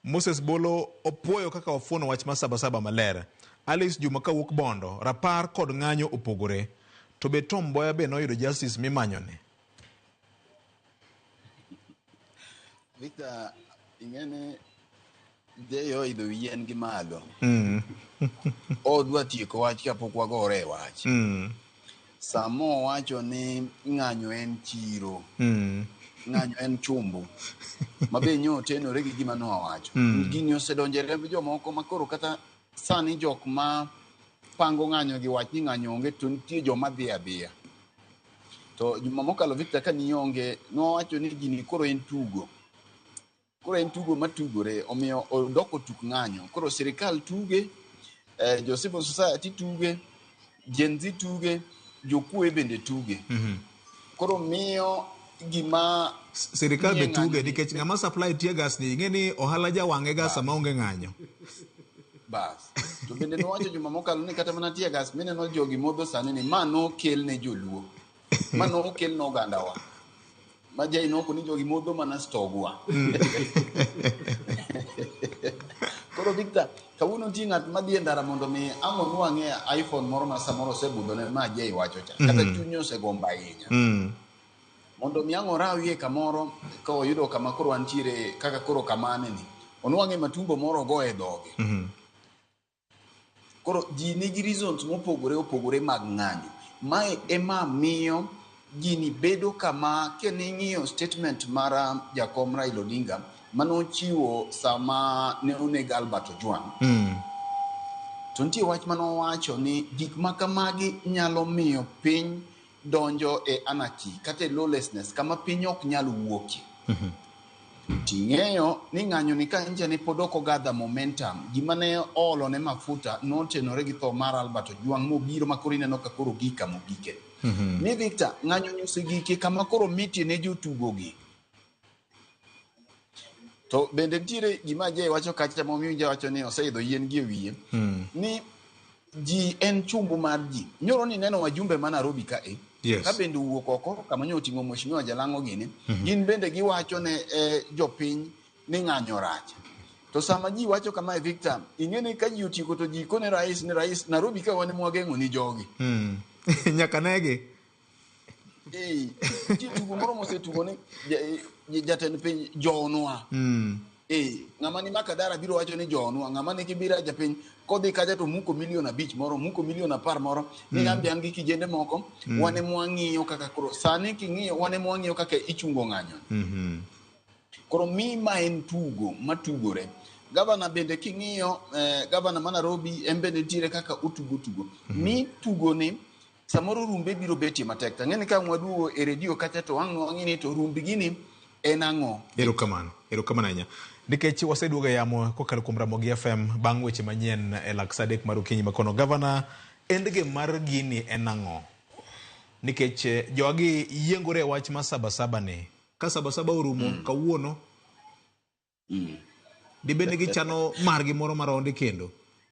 Moses Bolo opuoyo kaka wafuono wach mar Sabasaba maler. Alice Juma kawuok Bondo, rapar kod ng'anyo opogore. To be Tom Mboya be noyudo justice mimanyone? Victor, ing'eni Jay oidho wi yien gi malo. Odwa tieko wach kapok wagore e wach. Sama owacho ni ng'anyo en chiro, ng'anyo en chumbu, ma be nyo otenore gi gima nowacho. Gini osedonjo e remb jomoko ma koro kata sani jok ma pango ng'anyo gi wach ni ng'anyo onge to nitie joma dhi adhiya. To juma mokalo Victor ka nionge, nowacho ni gini koro en tugo. Koro en tugo matugore, omiyo odoko tuk ng'anyo. Koro sirikal tuge, jo civil society tuge, Gen Z tuge, jokuoye bende tuge. Koro miyo gima Sirikal be nie tuge ng'anyo ni nikech ng'ama supply tear gas ni ing'e ni ohala jawang'e ga sama onge ng'anyo. Bas. To bende nowacho juma mokalo ni kata mana tear gas mineno jogi modho sani ni ma nokel ne joluo. Ma nokel ne ogandawa. Ma jai noko ni jogi modho mana stogwa. Koro Victor, kawuono nitie ng'at madhi e ndara mondo mi ang' onwang'e iPhone moro ma samoro osebudhone ma Jay wacho cha. Kata chunye osegombo ahinya. Mondo mi ang' orawie kamoro ka oyudo kama koro antiere kaka koro kamane ni. Onwang'e matumbo moro ogoye e dhoge. Koro ji nigi reasons mopogore opogore mag ng'anyo. Mae ema miyo gini bedo kama kining'iyo statement mar jakom Raila Odinga manochiwo sama ne oneg Albert Ojwang. To nitie wach mane owacho ni gik ma kamagi nyalo miyo piny donjo e anarchy kata e lawlessness kama piny ok nyal wuokie. Ting'eyo ni ng'anyo ni ka nyicha ne pod ok ogather momentum, gima ne oolo ne mafuta notenore gi tho mar Albert Ojwang' mobiro ma koro ineno ka koro gik kama ogike. Ni Victor, ng'anyo ni osegike kama koro mitie ne jotugo gi. To bende nitiere gima Jay wacho kacha momiyo Jay wacho ni oseidho yien gi e wiye. Ni ji en chumbu mar ji. Nyoro ni neno wajumbe ma Nairobi ka e. Ka bende owuok oko kama nyo oting'o Mheshimiwa Jalang'o gini, gin bende giwacho ne jopiny ni ng'anyo rach. To sama ji wacho kamae Victor, ing'e ni ka ji otieko to ji kone rais ni rais Nairobi ka wan ema wageng'o ni jogi. Nyaka negi. Ee, nitie tugo moro mosetugo ni jatend piny joonwa. Ee, ng'ama ni Makadara biro wacho ni joonwa, ng'ama ni Kibira japiny kodhi kacha to muko milion 5 moro, muko milion 10 moro, ni an be an gi kijende moko, wan ema wang'iyo kaka koro sani king'iyo wan ema wang'iyo kaka ichungo ng'anyo. Koro mi ma en tugo matugore. Gavana bende king'iyo, gavana ma Nairobi en bende nitiere kaka otugo tugo. Mi tugo ni samoro rumbe biro betie matek. To ang'e ni ka ang' waduogo e redio kacha to ang' wang'i ni to rumb gini en ang'o? Erokamano. Erokamano ahinya. Nikech waseduogo e yamo kokalo kuom Ramogi FM bang' weche manyien e lak saa 3 mar okinyi makono. Gavana, endgame mar gini en ang'o? Nikech jogi yiengore e wach mar Sabasaba ni. Ka Sabasaba orumo kawuono, dibed ni gichano margi moro mar ondi kendo?